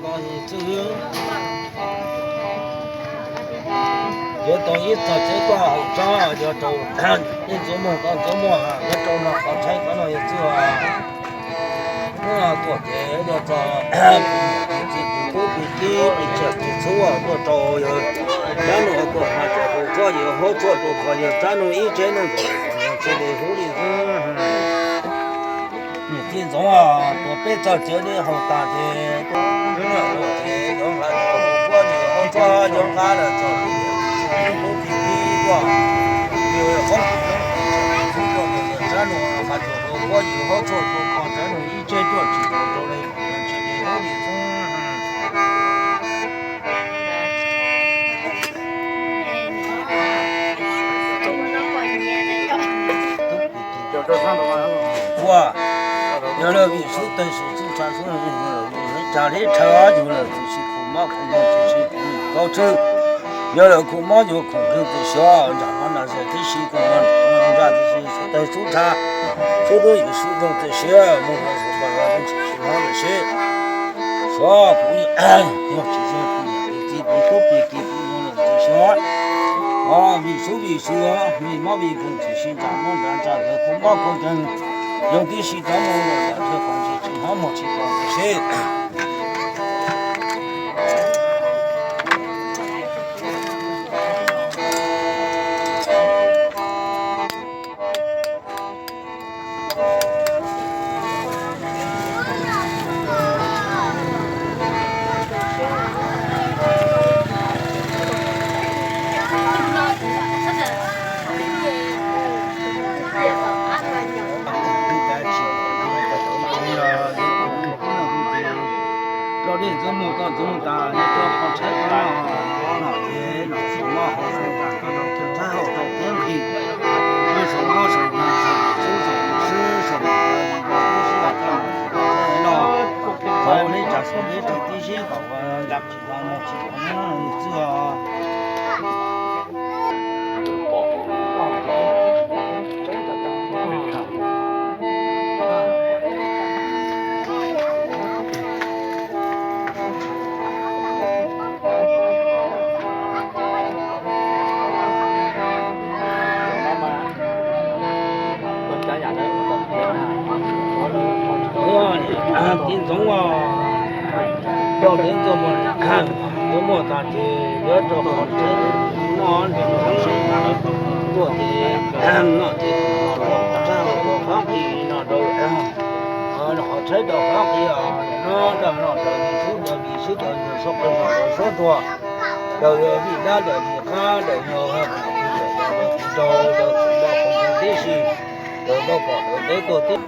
Txwj, yuav tau ib txog tsev koj haum tsob, yuav rau nej ntxuav muag koj ntxuav muag, yuav rau no qhov tshaib qhov no yog txwj. Hnub no tuaj ces yuav txog txiv kwv tub kwv tij kwv txiv txhub tuaj rau yawg Tsab Nuj tuaj hma tsom tus koj yawg haub tshuaj rau qhov yawg Tsab Nuj ib tsev neeg ntawd kom yawg cia li hlub li xwb. Niam tij Ntxoov, tuav peb txog tsev li haus tas ces tuaj ces yuav nqa tus koj yawg haub tshuaj yuav nqa lawm txog tus kwv tij tuaj, yawg qoob tus koj yawg Tsab Nuj hma tsom tus koj yawg haub tshuaj rau qhov Tsab Nuj ib tsev tuaj tsis tau rau li kom yawg cia li hlub li xwb. Ua, yog lawm vim sub tawg sub txhub tshav sub, tsa deb tshav yug lawm txim si khoom mob khoom nkeeg txim si khoom kaub tswb. Yog lawm khoom mob yuav khoom nkeeg txim siab ntsam mob ntsam nkeeg tib si khoom nkeeg ntsam txim si sub tawg sub tshav sub dub yug sub nkeeg txim siab mus lawm sub tawg sub tshav sub mob lawm seb. Suav kuv yog tsis yog kuv yog txiv kuv tub pis kis kuv yog lawm txim siab. Vim sub vim sub vim mob vim nkeeg txim si ntsam mob ntsam ntsam yog khoom mob khoom nkeeg yug tib si rov mus lawm yam yog khoom txim si mob mus tsis tau txim siab. Rau dej ntxuav muag koj ntxuav muag tas, yog rau qhov tshaib qhov no, no ces no txhob mob hauv, txhob mob hauv tau tiav nqhis, txhob mob saum no, saum xub saum xwb saum no, txhob mob saum no, txhob mob saum no, txhob mob saum no, txhob mob saum no, txhob mob saum no, Txiv Ntxoov, coj dev tuaj muag, tuaj muag tas ces yuav rau qhov tseeb no nrog tuaj ces no ces rau qhov qhib no rau, qhov tshaib rau qhov qhib no rau no rau vim sub rau vim sub rau yawg suab qeej no rau suab tuag, rau vim dab rau vim qab rau yawg rau rau tib si, rau tau pom rau teb tuaj tib.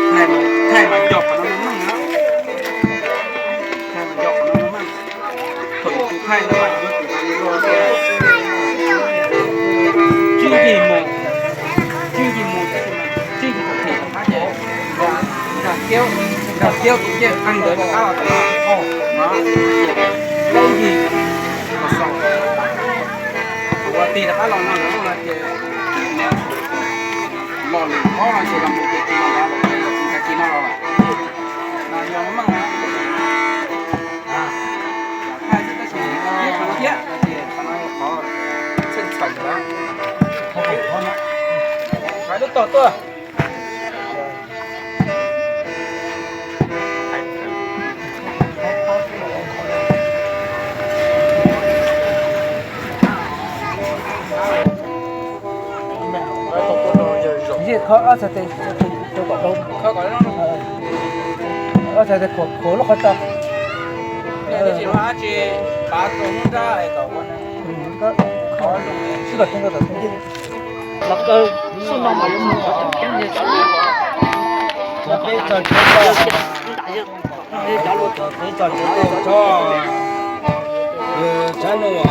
Thaij mas, thaij mas nco qhov no meej na. Thaij mas nco qhov no meej. Thaum yus tus thaij no mas yuav tsum hais lus loj tias, tswj yim mus, tswj yim mus, tswj yim tus them rau qab ces, nrog kiaub, nrog kiaub tus ncej qeeg ntawd rov qab los tom no, no, tswj yim, ua tig rov qab los no lawm no ces los lwm qhov no ces los mus ces tsis los ntawd lawm, tsis nkag kis no los lawm. No yog meej na. Thaij xwb tab sis ib qho no thiab, qhov no yog qhov txheej txheem lawm. Qhov lub tog tuaj. Kho ob txhais tes, ob txhais tes khuam, khuam lub qhov tso. Sib kom coob rau tom xub ntiag. Los kawg xub no mas yuav mus kom tseem ceeb li. Peb txog tsev tso, peb txog tsev tso tso. Tsab no yuav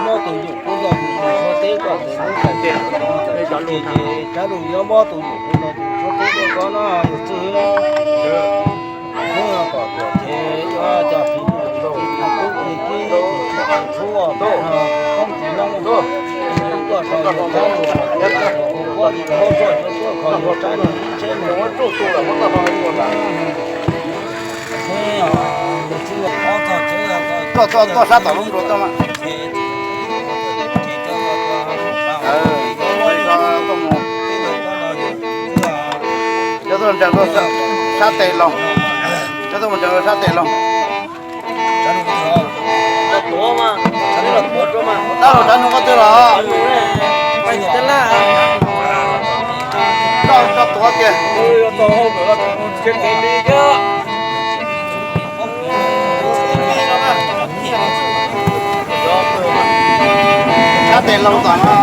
muab tus yum pub rau tus suav teb kom tus hlub txais txais txais txais txais ces tsab no yuav muab tus yum pub rau tus suav teb kom no yus txwj. Hnub no kom tuam ces yuav cov fiv tub fiv kib txhub koob txiv noob tuaj rau yus tsab no, ua li kho yuav tshuaj kho yuav tsab no ib tsheb no. Tuaj, tuaj, tuaj sab tom lub nruas tuaj mas. Cov tuaj mus ntsaws sab tes los, cov tuaj mus ntsaws sab tes los. Tab los tsab nug koj twg los? Koj tuav kiag. Sab tes los tom no.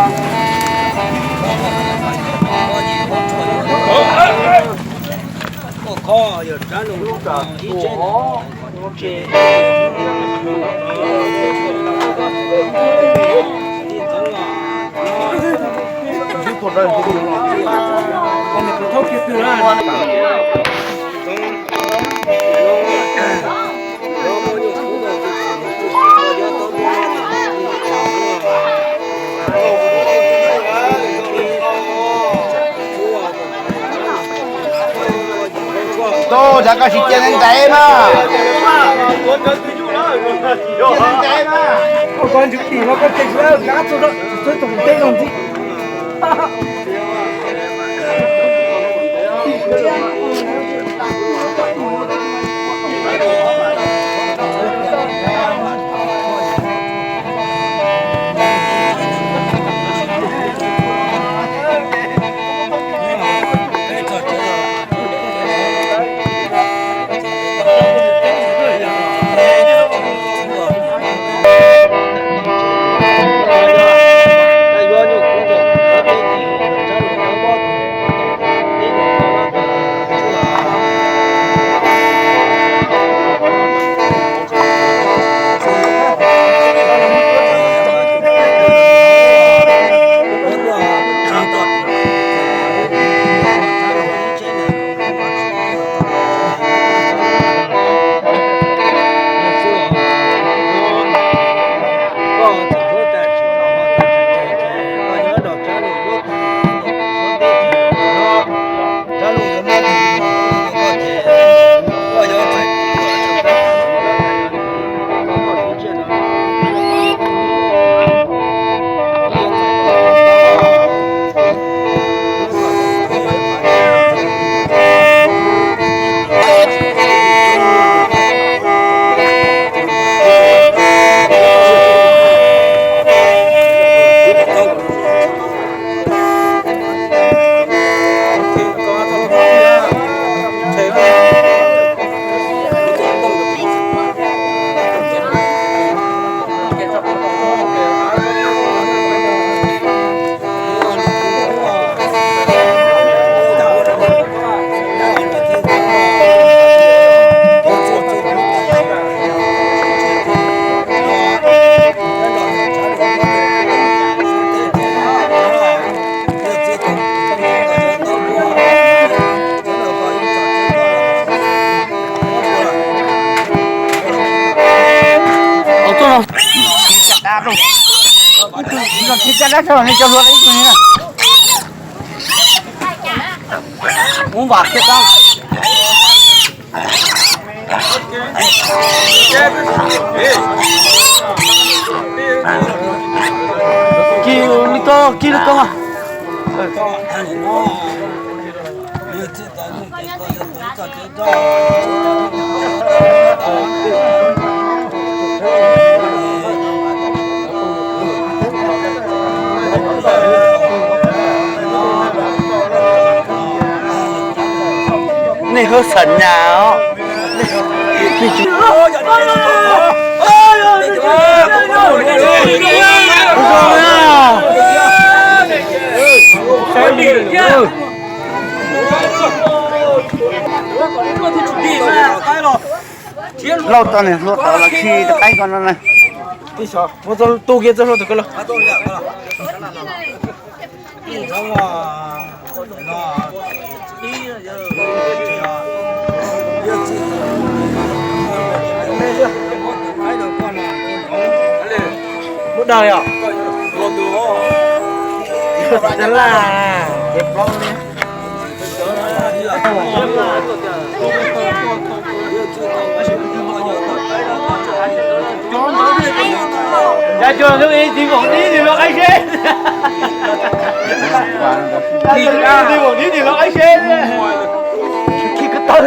Tuaj, cov koj tsis cia ntev ntev mas. Cia ntev ntev mas. Koj ntswg tim no koj cia tsis, kab txog txog tus teb no ntxiv. Ib cov dab tsi los nej cov hluas ib tug na. Ub, vam thiab tab. Kib li koj, kib li koj. Nej hawb xam nyas os. Lauj, tau niam hluas tod los khi qaib ko no na. Muab tu kiag txoj hlua tus ko los. Muab dag li os. Laj, ces plaub. Yog cov ntawd ib tug voom dib nws los qaib seb. Yog cov ntawd ib tug voom dib nws los qaib seb. Khi ko taw,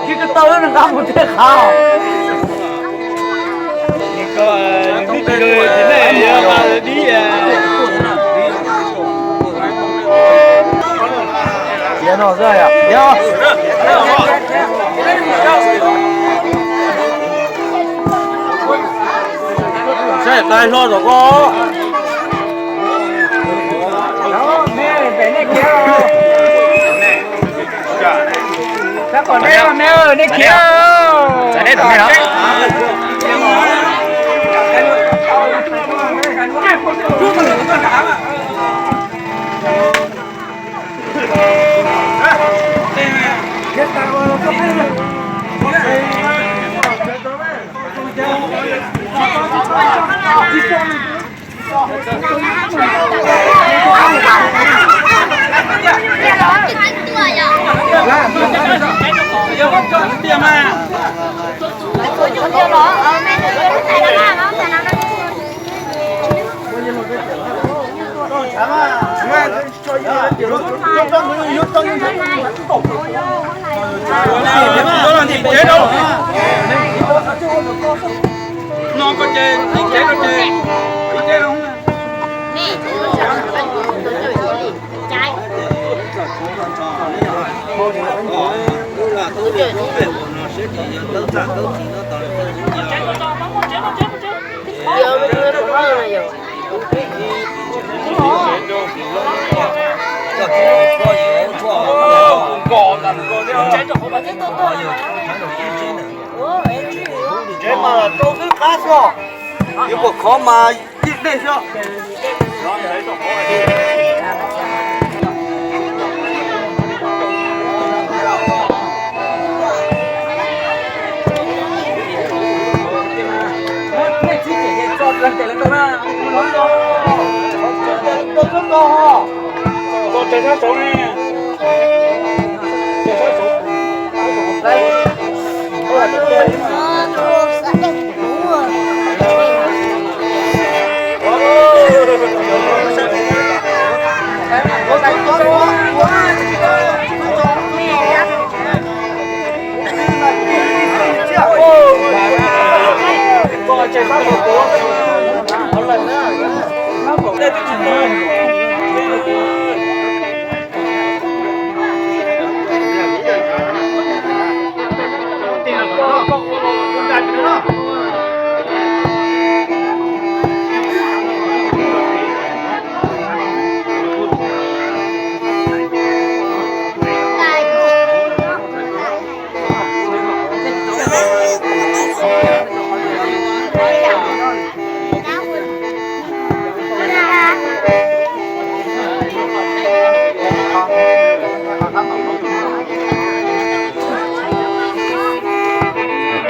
khi ko taw nws nqa mus tej qhav. Saib qai hlo tom ko. Nej khiav. Tsev mas rau xwb qab xwb, yuav pom khov mas yij dej xwb. Raws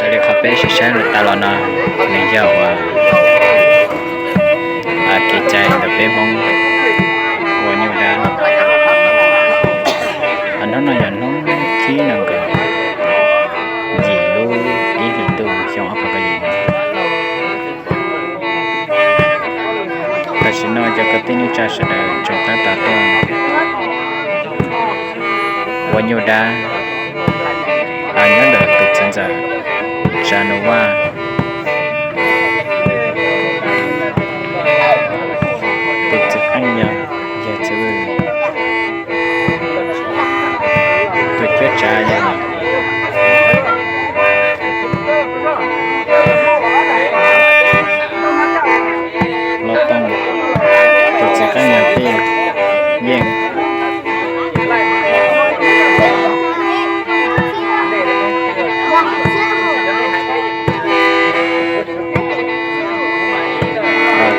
li qhov peb saib saib lawm tas los no, nws yog uas Kev cai ntawm peb Hmoob ua nyuj dab. Hnub no yog hnub thib nees nkaum yim lub ib hlis ntuj xyoo ob phav kaum yim. Tam sim no cov kwv tij neej tsa sawv daws tseem tab tom tuaj ua nyuj dab nyob ntawm tus txiv ntxawm Tsa Nus Vaj. Tus txiv qeej yog Yawg Txwv Vwj. Tus cuab tsav yog Los Tooj. Tus txiv qeej yog Pej Yeej.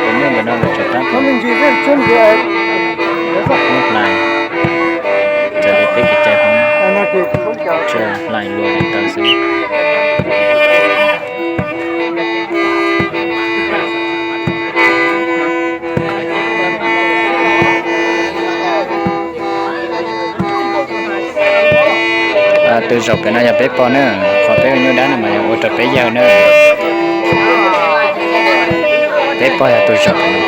Tus nyuj ntawm no lawv tseem tab tom hlais, raws li peb kev cai Hmoob tsuas hlais luag li ntawd xwb. Tus zaum pem no yog peb pog na, qhov peb ua nyuj dab no mas yog ua rau peb yawg na. Peb pog yog tus zaum pem no.